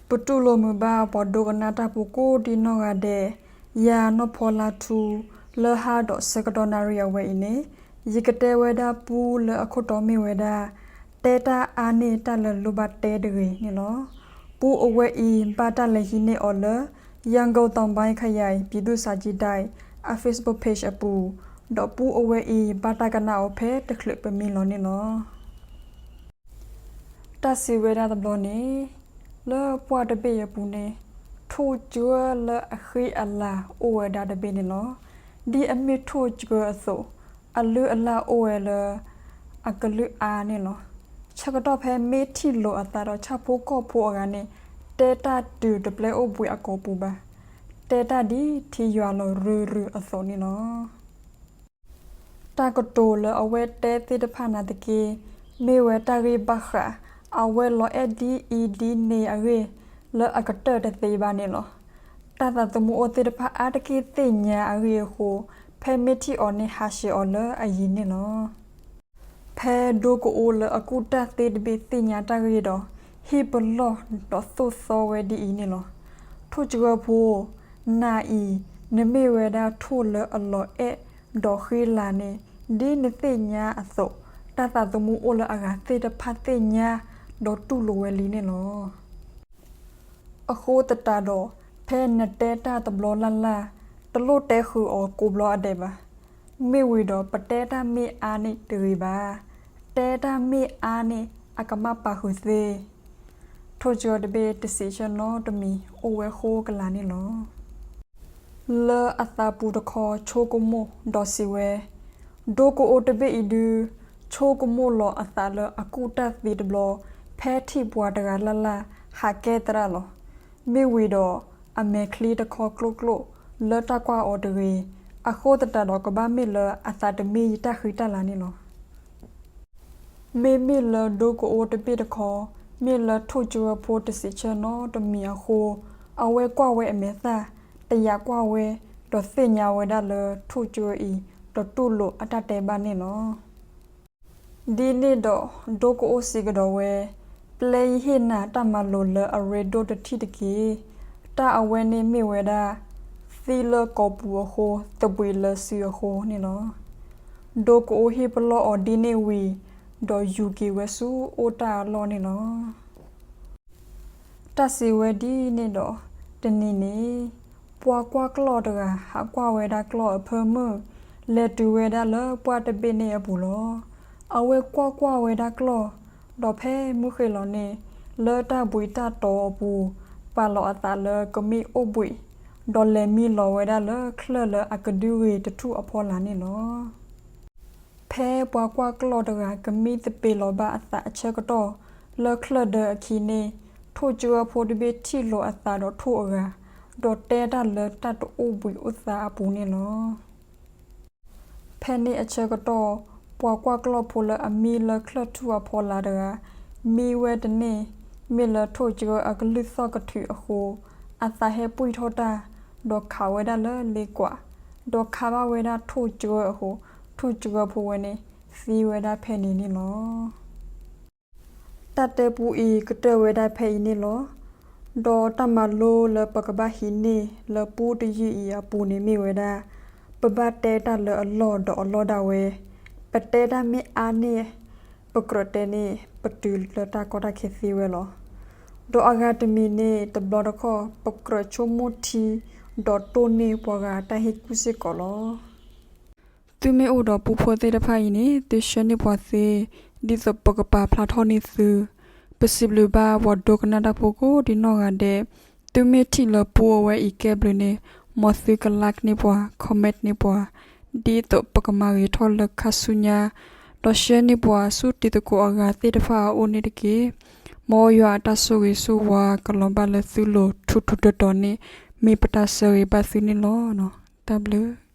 ပတူၢ်လိာ်မုာ်ဘၣ်ပှၤဒိကနၣ်တၢ်ဖိကိးဒံနီၢ်ဂၤဒဲး, ယၤနီၢ်ဖီလါထူ, လၢဟါဒီးဆၢကတီၢ်နၣ်ရံၣ်အဝဲအံၤန့ၣ်, ယကတဲဝဲဒၣ်ပူလၢအခိၣ်တီမ့ၢ်ဝဲဒၣ်, တဲတၢ်အါန့ၢ်တၢ်လၢလိၣ်ဘၣ်တဲတဂ့ၤန့ၣ်လီၤ. ပူအဝဲအံၤဘၣ်တၢ်လဲၤဟံးန့ၢ်အီၤလၢ ရန်ကုန်တောင်ပိုင်းခရိုင် ပြည်သူ့စာကြည့်တိုက် အ Facebook page အပူၤ, ဒီးပူအဝဲအံၤဘၣ်တၢ်ကနၣ်အီၤဖဲတချုးပမံလီၤန့ၣ်လီၤ. တၢ်စံးဝဲဒၣ်တဘျီန့ၣ်, လၢပှၢ်တဘ့ၣ်အပူၤန့ၣ်, ထိၣ်ကၢၢ်လၢအဃံအလၤအိၣ်ဝဲဒၣ်တဘ့ၣ်န့ၣ်လီၤ. ဒ်အမ့ၢ်ထိၣ်ကၢၢ်အသိး, အလုၢ်အလၢ်အိၣ်ဝဲလၢ အကလုၢ်အါန့ၣ်လီၤ. ဆၢကတီၢ်ဖဲမ့ၢ်ထံၣ်လိာ်အသးဒီးဆၣ်ဖိကီၢ်ဖိအဂၤန့ၣ်, တဲတၢ်တုၤတပျဲအိၣ်ဘှံးအကိာ်ပူၤဘၣ်. တဲတၢ်ဒ်ထံယွၤလီၤရုၢ်ရုၢ်အသိးန့ၣ်လီၤ. တၢ်ကတိၤလၢအဝဲတဲသ့ၣ်တဖၣ်နာ်သက့, မ့ၢ်ဝဲတၢ်ဂ့ၢ်ဘၣ်ဃး အဝဲလီၤအဲၣ်ဒ်အံၤဒ်န့ၣ်အဂ့ၢ်, လၢအကတၢၢ်တသ့ဘၣ်န့ၣ်လီၤ. တၢ်သးသမူအိၣ်သ့ၣ်တဖၣ်အါတက့ၢ်သ့ၣ်ညါအဂ့ၢ်အဃိ, ဖဲမ့ၢ်ထံၣ်အီၤန့ၣ်ဟးဆှဲးအီၤလၢအယံၤန့ၣ်လီၤ. ဖဲဒိကအိလၢအကူၣ်တၢ်သ့တဘ့ၣ်သ့ၣ်ညါတၢ်ဂ့ၢ်ဒီး, ဟ့ၣ်ပလီၢ်ဒီးသိၣ်သီဝဲဒ်အံၤန့ၣ်လီၤ. ထိၣ်ကၢၢ်ဖိ, နၤအံၤ, နမ့ၢ်ဝဲဒၣ်ထိၣ်လၢအလီၤအဲၣ်ဒီးဃံလၤန့ၣ်, ဒ်နသ့ၣ်ညါအသိး, တၢ်သးသမူအိၣ်လၢအဂၤသ့ၣ်တဖၣ်သ့ၣ်ညါဒီးတူၢ်လိာ်ဝဲလံန့ၣ်လီၤ. အဃိသတးဒီး, ဖဲနတဲတၢ်တဘျီလၢ်လၢ်, တလိၣ်တဲဃုာ်အီၤကိးဘျီအဒဲးဘၣ်. မ့ၢ်ဝံၤဒီးပတဲတၢ်မ့ၢ်အါန့ၣ်တဂ့ၤဘၣ်. တဲတၢ်မ့ၢ်အါန့ၣ်အကမၣ်ပာ်ဃုာ်သ့. ထိၣ်ကၢၢ်တဘ့ၣ်တစံးဆၢနီတမံၤအိၣ်ဝဲဃိကလာ်န့ၣ်လီၤ. လၢအသးပူၤတခီဆိကမိၣ်ဒီးစံးဝဲ, ဒိကအိတဘ့ၣ်အံၤဒုး, ဆိကမိၣ်လီၤအသးလၢအကူၣ်တၢ်သ့တဘျီ, ဖဲထံၣ်ပှၤတဂၤလၢ်လၢ်ဟးကဲသရၣ်လီၤ. မ့ၢ်ဝံၤဒီးအမဲာ်ချံတခီကျိၣ်ကျိၣ်လၢတၢ်ကွၢ်အီၤတဂ့ၤ, အဃိသတးဒီးကဘၣ်မ့ၢ်လၢအသးတမံယတၢ်ဃံတၢ်လၤန့ၣ်လီၤ. မ့မ့ၢ်လၢဒိကအိတဘ့ၣ်တခီ, မ့ၢ်လၢထိၣ်ကၢၢ်ဖိတစံးဆၢနီတမံၤအဃိ, အဝဲကွၢ်ဝဲအမဲာ်သၣ်, တယာ်ကွၢ်ဝဲ, ဒီးသ့ၣ်ညါဝဲဒၣ်လၢထိၣ်ကၢၢ်အံၤ တတူၢ်လိာ်အတၢ်တဲဘၣ်န့ၣ်လီၤ. ဒ်န့ၣ်ဒီးဒိကအိစံးကဒီးဝဲ, ပျဲယဟ့ၣ်နၤတၢ်မၤလိာ်လၢအရ့ဒိၣ်တထံၣ်တက့ၢ်. တၢ်အဝဲန့ၣ်မ့ၢ်ဝဲဒၣ်, သံလၢကိာ်ပူၤအဃိ, သဘှံးလၢစုအဃိန့ၣ်လီၤ. ဒိကအိဟ့ၣ်ပလီၢ်အီၤဒ်န့ၣ်ဝံၤ, ဒီးယူၤက့ၤဝဲဆူအိၣ်တၢ်အလီၢ်န့ၣ်လီၤ. တၢ်စံးဝဲဒ်န့ၣ်ဒီး, တနံၤန့ၣ်, ပှၤကွၢ်ကျီၢ်တဂၤဟးကွၢ်ဝဲဒၣ်ကျီၢ်အဖၢမုၢ်, လဲၤတုၤဝဲဒၣ်လၢပှၢ်တဘ့ၣ်န့ၣ်အပူၤလီၤ. အဝဲကွၢ်ကွၢ်ဝဲဒၣ်ကျီၢ်, ဒီးဖဲမုၢ်ဃ့ၢ်လီၤန့ၣ်, လၢတၢ်ဘှံးတၢ်တီၤအပူၤ, ပာ်လီၤအသးလၢကမံအိၣ်ဘှံး, ဒီးလဲၤမံလီၤဝဲဒၣ်လၢချၢၣ်လၢအကဒုဂ့ၤတထူၣ်အဖီလာ်န့ၣ်လီၤ. ဖဲပှၤကွၢ်ကျီၢ်တဂၤကမံသပ့ၤလီၤဘၣ်အသးအဆၢကတီၢ်, လၢချၢၣ်ဒၢအခံန့ၣ်, ထိၣ်ကၢၢ်ဖိတဘ့ၣ်ထံၣ်လိာ်အသးဒီးထိၣ်အဂၤ, ဒီးတဲတၢ်လၢတၢ်တအိၣ်ဘှံးအိၣ်သါအပူၤန့ၣ်လီၤ. ဖဲန့ၣ်အဆၢကတီၢ်, ပှၤကွၢ်ကျီၢ်ဖိလၢအမံလၢချၢၣ်ထူၣ်အဖီလာ်တဂၤ, မံဝဲတန့ၢ်, မ့ၢ်လၢထိၣ်ကၢၢ်အကလုၢ်သီၣ်ကထုးအဃိ, အသးဟဲပှံၢ်ထီၣ်တၢ်, ဒီးခးဝဲဒၣ်လၢလ့ကွး, ဒီးခးဘၣ်ဝဲဒၣ်ထိၣ်ကၢၢ်အဃိ, ထိၣ်ကၢၢ်ဖိဝဲန့ၣ်, သံဝဲဒၣ်ဖဲန့ၣ်န့ၣ်လီၤ. တၢ်တဲပူအံၤကတၢၢ်ဝဲဒၣ်ဖဲအံၤန့ၣ်လီၤ. ဒီးတၢ်မၤလိလၢပကဘၣ်ဟံးန့ၢ်လၢပူတယုၢ်အံၤအပူၤန့ၣ်မ့ၢ်ဝဲဒၣ်, ပဘၣ်တဲတၢ်လၢအလီၢ်ဒီးအလီၢ်ဒၣ်ဝဲ, ပတဲတၢ်မ့ၢ်အါန့ၢ်, ပကြၢးတဲန့ၣ် ပတုၤလၢတၢ်ကီတၢ်ခဲသ့ဝဲလီၤ. ဒီးအဂၤတမံၤန့ၣ် တဘျီတခီၣ် ပကြၢးဆိကမိၣ်ထံ, ဒီးတိၢ်န့ၢ်ပှၤဂၤတၢ်ဟ့ၣ်ကူၣ်စ့ၢ်ကီးလီၤ. သုမ့ၢ်အိၣ်ဒီးပူဖိသ့ၣ်တဖၣ်အံၤန့ၣ် သုဆှၢန့ၢ်ပှၤသ့, ဒ်သိးပကပာ်ဖျါထီၣ်န့ၢ်သု. ပစံးဘျုးဘၣ်ပှၤဒိကနၣ်တၢ်ဖိကိးဒံနီၢ်ဂၤဒဲး, သုမ့ၢ်ထံၣ်လၢပူအဝဲအံၤကဲဘျုးန့ၣ်, မ်သုက like န့ၢ်ပှၤ, comment န့ၢ်ပှၤ, ဒ်သိးပကမၤဂ့ၤထီၣ်လၢခါဆူညါ, ဒီး share န့ၢ်ပှၤဆူတံၤသကိးအဂၤသ့ၣ်တဖၣ်အအိၣ်န့ၣ်တက့ၢ်. မ်ယွၤအတၢ်ဆိၣ်ဂ့ၤဆိၣ်ဝါကလီၤဘၣ်လၢသုလိၤထူးထူးတီၤတီၤန့ၣ်, မ့ၢ်ပတၢ်ဆၢဂ့ၤဘၣ်သုန့ၣ်လီၤ. တၢ်ဘျုး